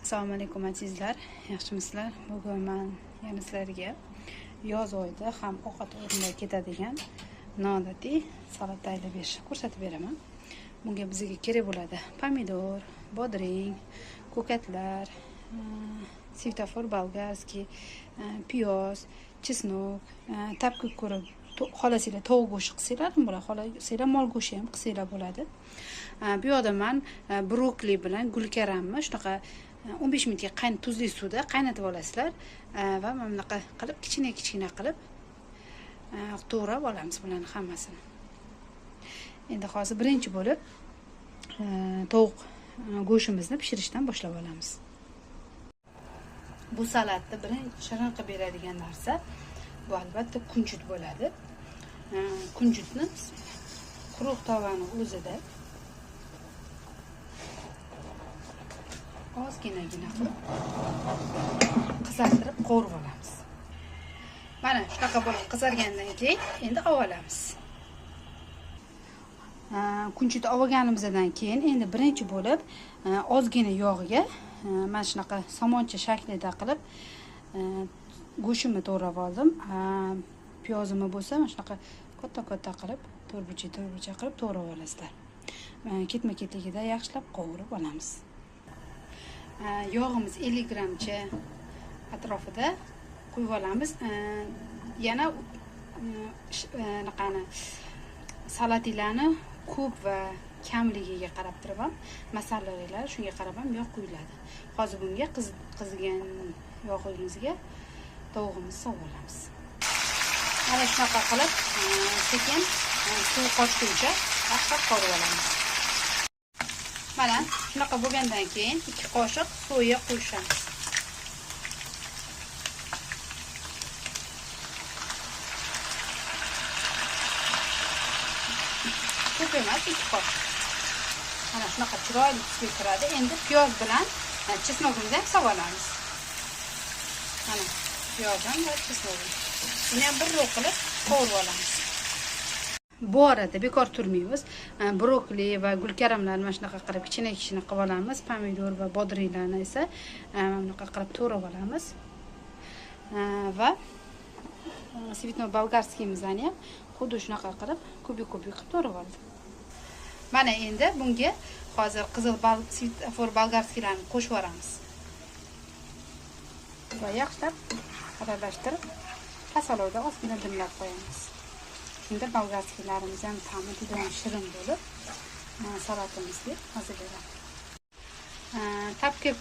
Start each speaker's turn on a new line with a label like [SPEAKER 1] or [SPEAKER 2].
[SPEAKER 1] Assalomu alaykum azizlar, yaxshimisizlar? Bugun men yana sizlarga yoz oyida ham ovqat o'rnida ketadigan noodatiy salat tayyorlab berishni ko'rsatib beraman. Bunga bizga kerak bo'ladi pomidor, bodring, ko'katlar, svetofor bolgarskiy, piyoz, chesnok, tabga ko'ra xohlasanglar tovuq go'shti qilsanglar ham bo'ladi, xohlasanglar mol go'shti ham qilsanglar bo'ladi. Bu yoqda men brokoli bilan gulkaramni shunaqa 15 minutga tuzli suvda qaynatib olasizlar va mana bunaqa qilib kichkina kichkina qilib to'g'rab olamiz bularni hammasini. Endi hozir birinchi bo'lib tovuq go'shtimizni pishirishdan boshlab olamiz. Bu salatni birinchi shirin qilib beradigan narsa bu albatta kunjut bo'ladi. Kunjutni quruq tovani o'zida ozginagina qilib qizartirib qovurib olamiz. Mana shunaqa bo'lib qizargandan keyin endi olamiz. Kunjutni olganimizdan keyin endi birinchi bo'lib ozgina yog'ga mana shunaqa somoncha shaklida qilib go'shimni to'g'rab oldim. Piyozimni bo'lsa mana shunaqa katta-katta qilib to'rtburchak qilib to'g'rab olasizlar. Ketma-ketligida yaxshilab qovurib olamiz. Yog'imiz 50 grammcha atrofida quyib olamiz. Yana anaqani salatinglarni ko'p va kamligiga qarab turib ham masalliqlar shunga qarab ham yog' quyiladi. Hozir bunga qizigan yog'imizga tovug'imizni solib olamiz. Mana shunaqa qilib sekin suv qochguncha yaxshilab qovurib olamiz. Mana shunaqa bo'lgandan keyin 2 qoshiq soya qo'shamiz. Ko'p emas, 2 qoshiq. Mana shunaqa chiroyli tusga kiradi. Endi piyoz bilan chesnogimizni ham solib olamiz. Mana piyoz ham va chesnogim. Buni ham bir ro'q qilib qovurib olamiz. Bu arada bekor turmaymiz. Brokoli va gulkaramlarni mana shunaqa qilib kichkina-kichkina qilib olamiz. Pomidor va bodringlarni esa mana bunaqa qilib to'g'rab olamiz. Va svitno bolgarskiyimizni ham xuddi shunaqa qilib kubik-kubik qilib to'g'rab oldim. Mana endi bunga hozir qizil svetofor bolgarskiylarni qo'shib yuboramiz. Va yaxshilab aralashtirib, past olovda ozgina dimlab qo'yamiz. Shunda bolgarskiylarimiz ham ta'mi juda ham shirin bo'lib, salatimizga maza beradi. Tabga